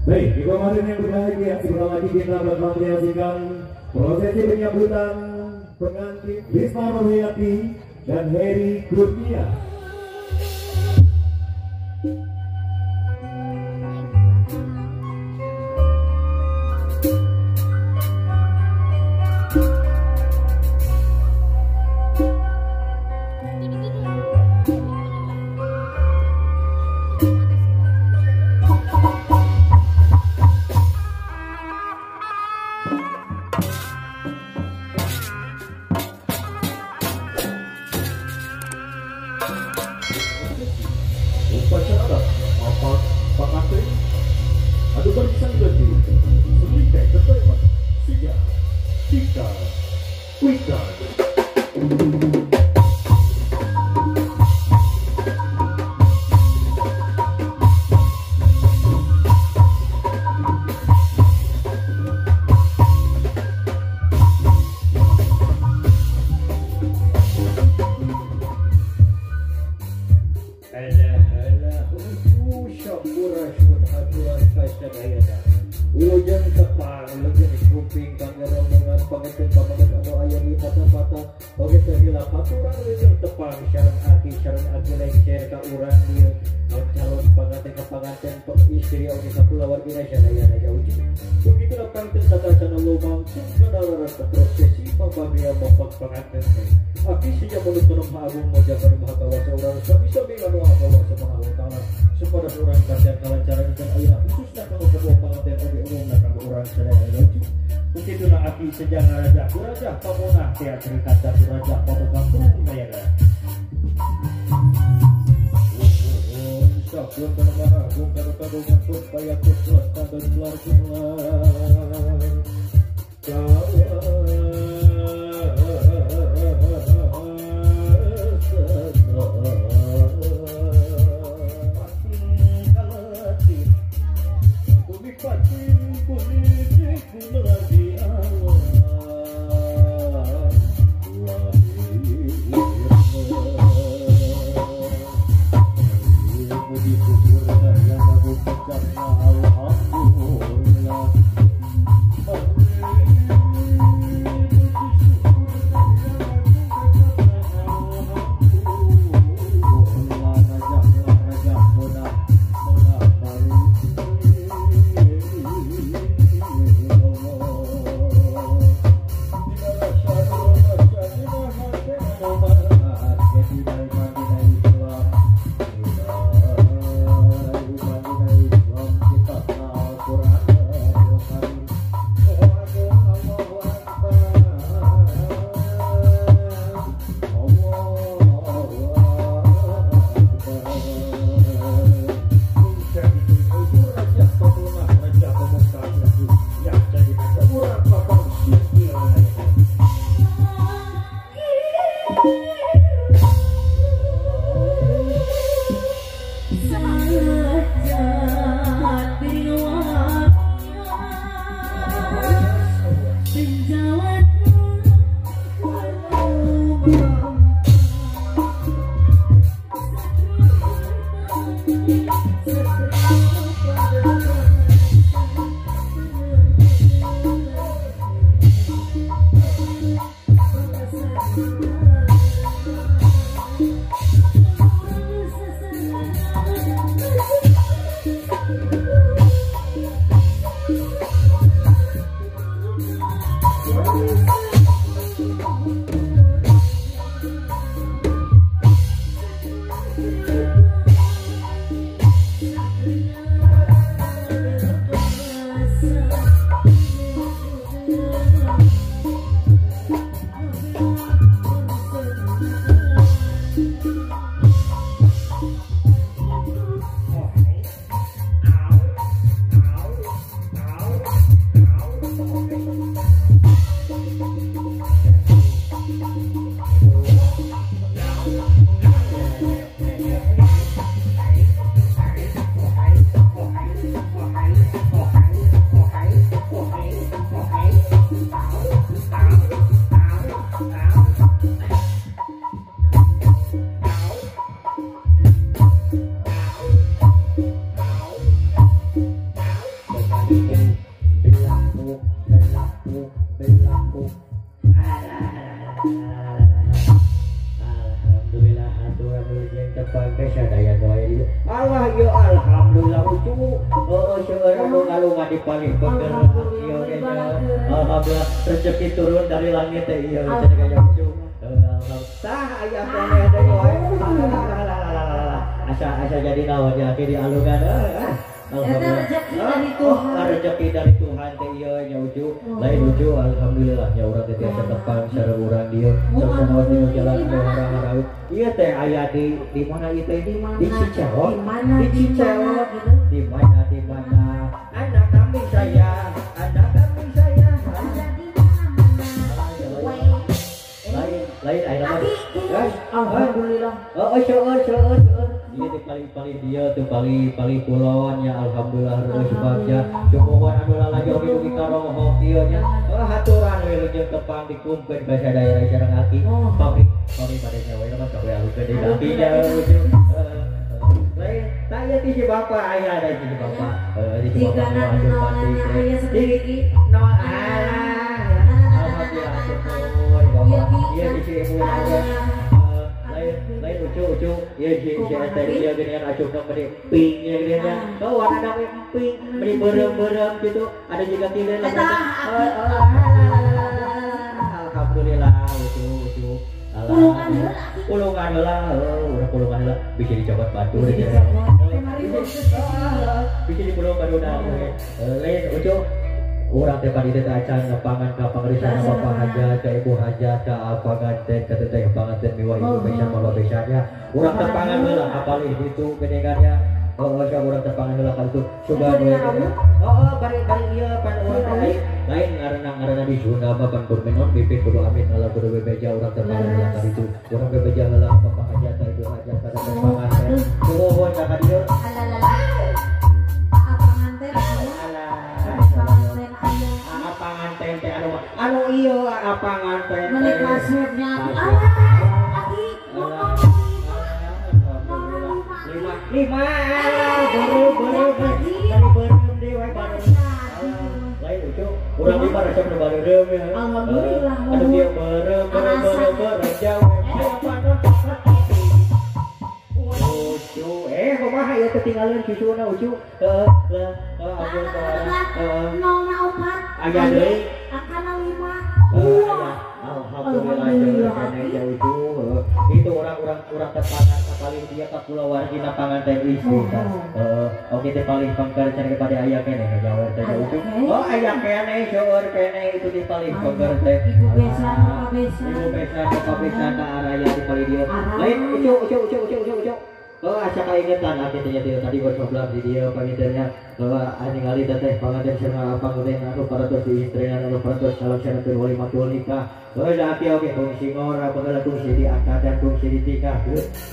Baik, di kemarin yang berbahagia, sebentar lagi kita bakal menyaksikan prosesi penyambutan pengantin Risma Rohayati dan Heri Kurnia. Upacara apa panganten adu barisan gede selikai ketema siga tika wika. Wilujeng tepang wilujeng kuping kangge rombongan panganten pamangan anu aya di patah-patah oge teu hilap aturan wilujeng tepang sareng aki lengser ka urang dieu calon panganten ka panganten istri oge sakulawargina sadayana jauji begitu panganten satacana lumangkung kana leres prosesi pambagria bapak panganten teh aki sejak mulut penuh agung moja penuh maha kawasa urang sami-sami anu maha kawasa maha utama supados urang kajian kalancaran dan ayeuna khususna kanggo kedua panganten oge umumna kanggo urang sadayana jauji. Begitu na aki sejak ngaraja kurajah pamunah tea cerita kurajah pamuka kurung dayana. Sabun maha agung kanu kagungan pun payakut swasta dan keluar Alungan di paling bener ieu ge. Alhamdulillah rezeki turun dari langit teh ieu cenah ka Ucu. Tah aya keneh deui wae. Asa asa jadi naon nya di alungan. Alhamdulillah. Rezeki dari Tuhan. Rezeki dari Tuhan teh ieu nya Ucu. Lain Ucu alhamdulillah nya urang teh tiasa tepang sareng urang dieu. Sok di jalan urang-urang. Ieu teh aya di mana ieu teh? Di Ciceo. Di Ciceo. Di mana di mana? Anak kambing saya, anak kambing saya. Ada di mana-mana. Lain lain aya mah. Alhamdulillah. Oh, seueur seueur seueur. Ieu teh paling-paling dia tuh paling-paling kulon ya alhamdulillah terus bagja. Cukupan anu lalajo oge dugi ka rohok ieu nya. Oh haturan we leujeung tepang dikumpulkeun ka daerah sareng aki. Pamit pamit bade nya we mah kabeh alus deui aki nya. Lain tah ieu ti si bapa aya da si bapa. Heeh si bapa anu aya sedikit nol alah. Alhamdulillah syukur bapak. Ieu ti si ibu. Lain lain Ucu Ucu ieu si si eta ieu geuningan acupna meni pink ya geuningan. Oh warna meni pink, meni beureum-beureum gitu. Ada juga tileun lah. Alhamdulillah Ucu Ucu. Pulungan heula. Pulungan heula, heuh urang pulungan heula bisa dicopot batu. Bisa dipulung barudak. Lain Ucu urang teh padi teh acan nepangan ka pangrisan bapak hajat ka ibu hajat ka panganten ka teteh panganten miwah ibu besan bapak besannya urang tepangan heula apalih ditu geuningannya oh sok urang tepangan heula ka ditu sugan we oh bari bari ieu pan urang teh lain ngaranna di Sunda mah pan kudu bibit kudu amit heula kudu bebeja urang tepangan heula ka ditu urang bebeja heula bapak hajat ka ibu hajat ka teteh panganten nuhun ka dieu panganten teh anu anu ieu panganten menik masuknya aki lima lima baru baru baru beureum deui we baru lain Ucu urang lima resep nu bareureum ya alhamdulillah anu kieu beureum beureum beureum jauh Ucu kumaha ieu ketinggalan susuna Ucu heeh lah ampun nolna opat aya deui akana lima. Alhamdulillah keneh Ucu itu orang-orang urang tepangan paling dia ka kulawargi napangan teh istri kan heeh oke teh paling pangkar cenah kepada aya keneh nyawer teh Ucu oh aya keneh seueur keneh itu di paling pangkar teh ibu besan bapak besan ibu besan bapak besan ka araya di paling dia lain Ucu Ucu Ucu Ucu Ucu Ucu oh asa kaingetan aki teh nya tadi bersoblah di dia pangintennya bahwa ningali teteh panganten sareng panganten anu paratos di istrina anu paratos salam sanakeun walimatul nikah heuh da aki oge kungsi ngora baheula kungsi di akad dan kungsi di tikah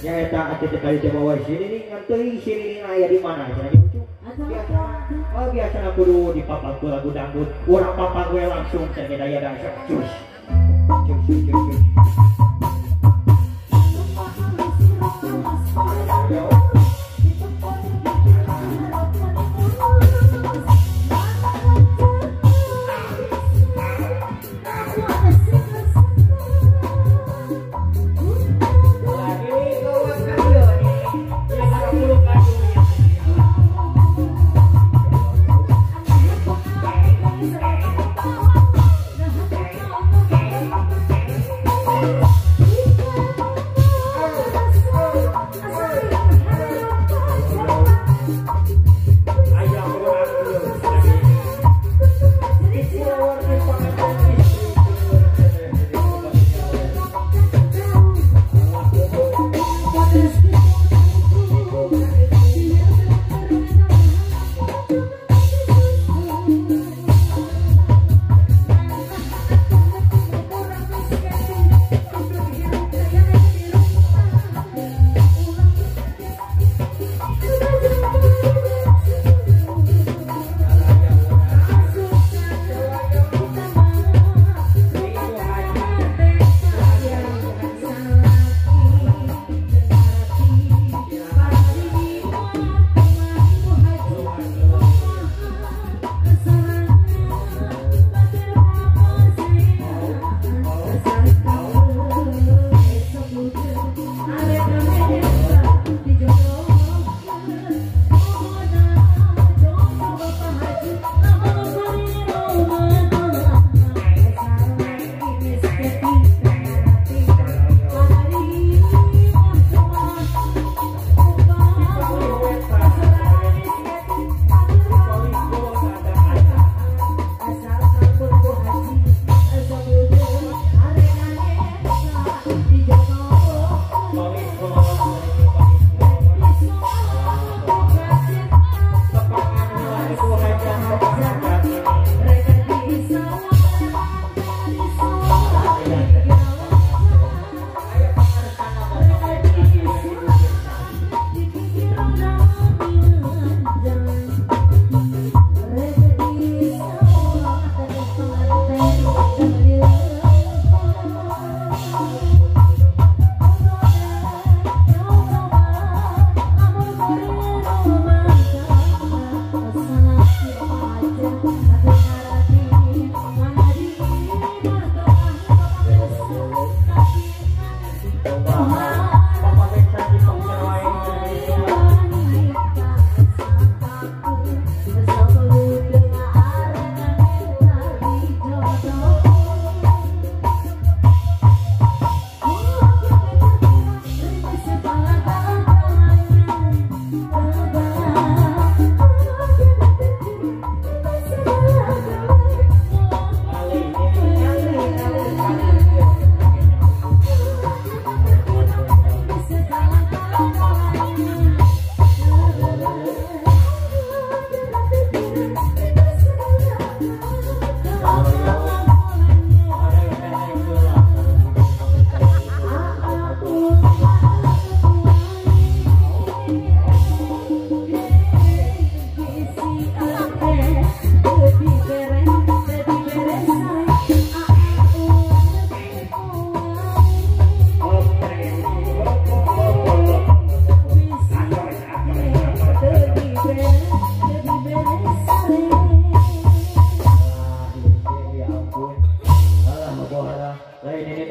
nya eta aki teh kali teh bawa sini ngan teuing sini aya di mana cenah Ucu biasa oh biasa kudu dipapag lagu dangdut urang papag we langsung cenah daya dahsyat cus cus cus cus. Thank you.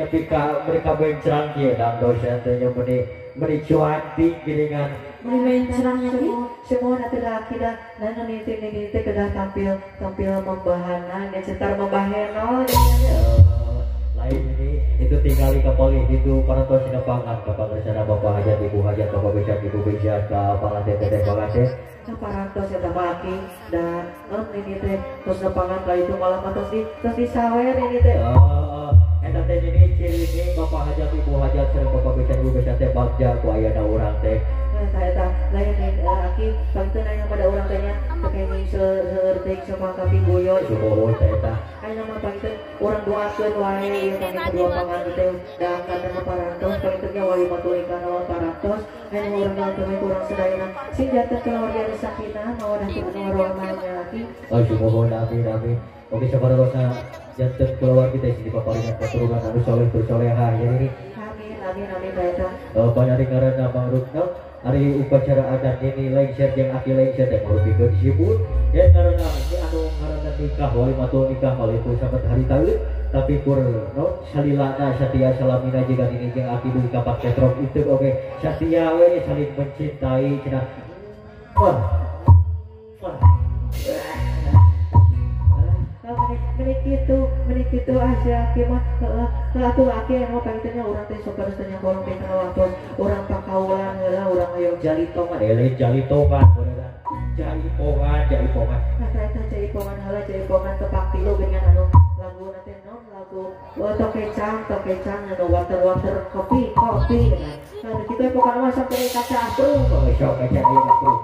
nepi ka mereka bencrang kieu dang dosen teh nya meuni cuantik geuningan. Meuni bencrang nya ki semua nanti laki dah nah nini teh kedah tampil membahana nya cetar membaheno lain ini itu tinggali ka polih itu parantos sinapangan ka pangersana bapak hajat ibu hajat bapak becat ibu becat ka palate teteh palate parantos eta mah aki dan nini teh tos nepangan ka itu malah tos disawer ini teh. Eta teh ini ciri ini bapak hajat ibu hajat sareng bapak becat ibu becat teh bagja ku ayana urang teh. Eta eta lain aki pangteu aya pada urang teh nya teu seueur teh sama kapi guyon subuh teh eta. Ayeuna mah pangteu urang doakeun wae ieu kami kedua pangan teh da kana mah parantos pangteu nya wali matul kana mah parantos ayeuna urang doakeun we urang sadayana sing janten keluarga anu sakinah mawaddah warahmah nya aki. Oh subuh amin amin. Oke sabarosna janten keluarga kita sing dipaparingan keturunan anu soleh bersolehah ya ini. Amin amin amin bae. Banyak ngaranna mangrukna ari upacara adat ini lengser jeung aki lengser teh merupikeun sibur ya ngaranna anu ngaranna nikah walimatul nikah walaupun sampai hari taun tapi kur no salilana satia salamina jeung ini jeung aki dugi ka paketrok itu oke satia we saling mencintai cenah. Wah wah menik kitu aja aki mah heeh atuh aki anu pangteunya urang teh sok harus tanya kolong teh waktu urang pakaulan heula urang hoyong jalitongan eleh jalitongan jaipongan jaipongan eta eta jaipongan heula jaipongan tepak tilu geuningan anu lagu teh non lagu tokecang anu water kopi kopi nah kitu pokona mah sampe kaca atuh sok kaca ieu atuh.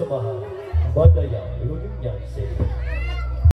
Persembahan Badaya Wilujeng Nyangsih.